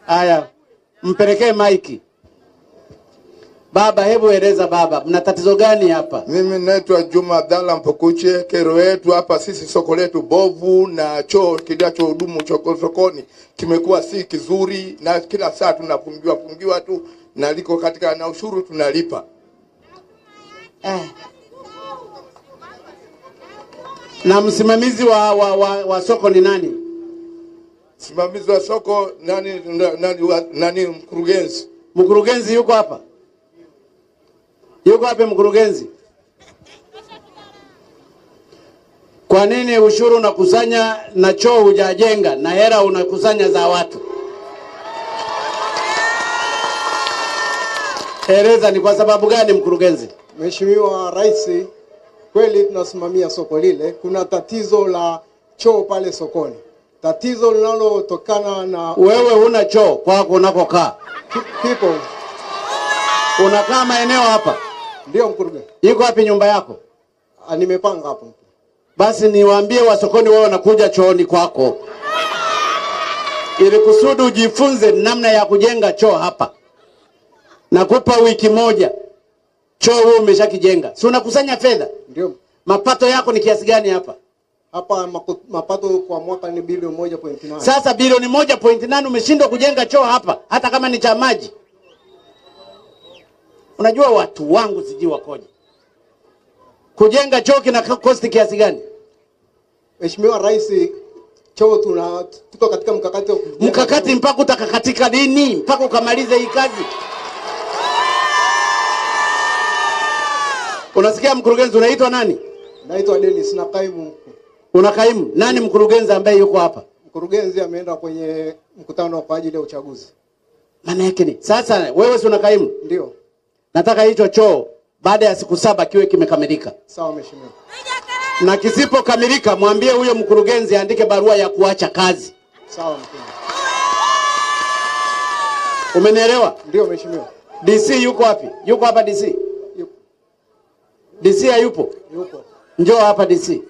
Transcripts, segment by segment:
Haya, mpelekee maiki. Baba, hebu eleza baba, mna tatizo gani hapa? Mimi naitwa Juma Abdalla Mpukuche. Kero yetu hapa sisi, soko letu bovu na choo kinachohudumu sokoni kimekuwa si kizuri, na kila saa tunafungiwa fungiwa tu, na liko katika na ushuru tunalipa. Na msimamizi wa soko ni nani? Msimamizi wa soko nani? Mkurugenzi. Mkurugenzi yuko hapa? Yuko wapi mkurugenzi? Kwa nini ushuru unakusanya na choo hujajenga na hela unakusanya za watu? Eleza ni kwa sababu gani mkurugenzi? Mheshimiwa Rais, kweli tunasimamia soko lile. Kuna tatizo la choo pale sokoni. Tatizo linalotokana na wewe huna choo kwako unakokaa. Kipo. Unakaa maeneo hapa? Ndio mkurugenzi. Iko wapi nyumba yako? Nimepanga hapo. Basi niwaambie wa sokoni wao wanakuja chooni kwako, ili kusudi ujifunze namna ya kujenga choo hapa. Nakupa wiki moja. Choo wewe umeshakijenga. Si unakusanya fedha? Ndio. Mapato yako ni kiasi gani hapa? Hapa mapato kwa mwaka ni bilioni 1.8. Sasa bilioni 1.8 umeshindwa kujenga choo hapa, hata kama ni cha maji. Unajua watu wangu sijui wakoje. Kujenga choo kina cost kiasi gani? Mheshimiwa Rais, choo tuko katika mkakati wa kujenga. Mkakati mpaka utakakatika lini? Mpaka ukamalize hii kazi. Unasikia mkurugenzi, unaitwa nani? Naitwa Dennis na kaimu. Una kaimu? Nani mkurugenzi ambaye yuko hapa? Mkurugenzi ameenda kwenye mkutano kwa ajili ya uchaguzi. Maana yake ni sasa wewe si una kaimu? Ndio. Nataka hicho choo baada ya siku 7 kiwe kimekamilika. Sawa mheshimiwa. Na kisipokamilika mwambie huyo mkurugenzi aandike barua ya kuacha kazi. Sawa mheshimiwa. Umenielewa? Ndio mheshimiwa. DC yuko wapi? Yuko hapa DC? Yupo. DC hayupo? Yupo. Njoo hapa DC.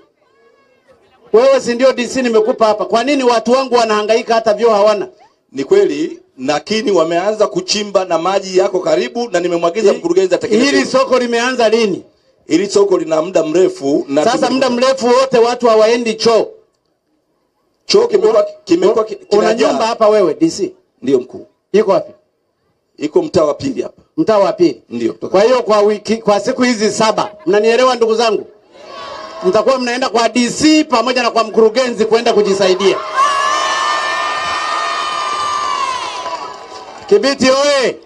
Wewe si ndio DC nimekupa hapa. Kwa nini watu wangu wanahangaika hata vyoo hawana? Ni kweli, lakini wameanza kuchimba na maji yako karibu, na nimemwagiza mkurugenzi atekeleze. Hili soko limeanza lini? Hili soko lina muda mrefu na sasa muda mrefu wote watu hawaendi choo. Choo kimekuwa una nyumba hapa wewe DC? Ndio mkuu. Iko wapi? Iko mtaa wa pili hapa. Mtaa wa pili. Ndio. Kwa hiyo kwa wiki, kwa siku hizi 7, mnanielewa ndugu zangu? Mtakuwa mnaenda kwa DC pamoja na kwa mkurugenzi kwenda kujisaidia. Kibiti oye!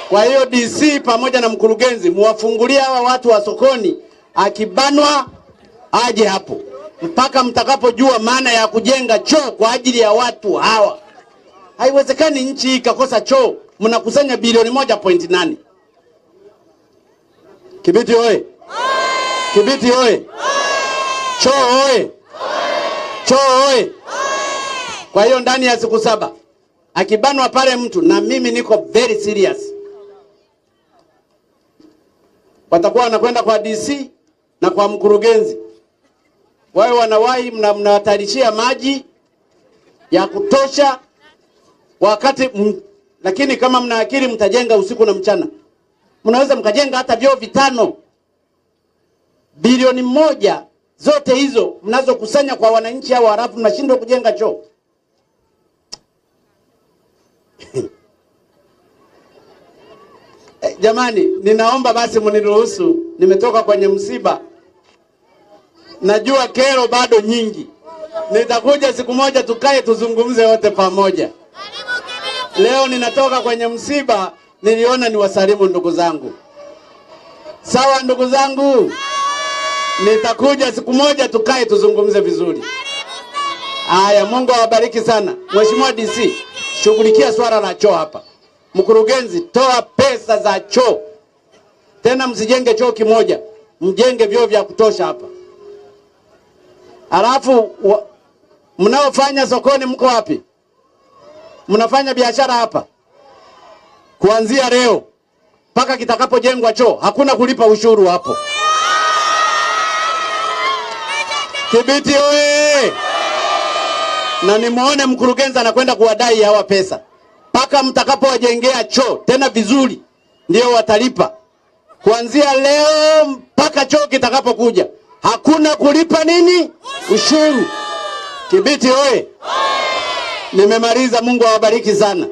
Kwa hiyo DC pamoja na mkurugenzi muwafungulie hawa watu wa sokoni, akibanwa aje hapo mpaka mtakapojua maana ya kujenga choo kwa ajili ya watu hawa. Haiwezekani nchi hii ikakosa choo, mnakusanya bilioni 1.8. Kibiti oye! Kibiti oye! Choo oye! Choo oye! Kwa hiyo ndani ya siku 7 akibanwa pale mtu, na mimi niko very serious, watakuwa wanakwenda kwa DC na kwa mkurugenzi. Wao wanawahi, mnawatarishia maji ya kutosha wakati lakini kama mna akili mtajenga usiku na mchana. Mnaweza mkajenga hata vyoo 5. Bilioni 1 zote hizo mnazokusanya kwa wananchi hao, halafu mnashindwa kujenga choo. Jamani, ninaomba basi mniruhusu, nimetoka kwenye msiba. Najua kero bado nyingi. Nitakuja siku moja tukae tuzungumze wote pamoja. Leo ninatoka kwenye msiba, niliona niwasalimu ndugu zangu. Sawa ndugu zangu? Nitakuja siku moja tukae tuzungumze vizuri. Haya, Mungu awabariki sana. Mheshimiwa DC, shughulikia swala la choo hapa. Mkurugenzi, toa pesa za choo. Tena msijenge choo kimoja, mjenge vyoo vya kutosha hapa. Alafu mnaofanya sokoni mko wapi? Mnafanya biashara hapa? Kuanzia leo mpaka kitakapojengwa choo hakuna kulipa ushuru hapo. Kibiti oye! Na nimuone mkurugenzi anakwenda kuwadai hawa pesa mpaka mtakapowajengea choo tena vizuri, ndio watalipa. Kuanzia leo mpaka choo kitakapokuja, hakuna kulipa nini ushuru. Kibiti oye! Nimemaliza. Mungu awabariki sana.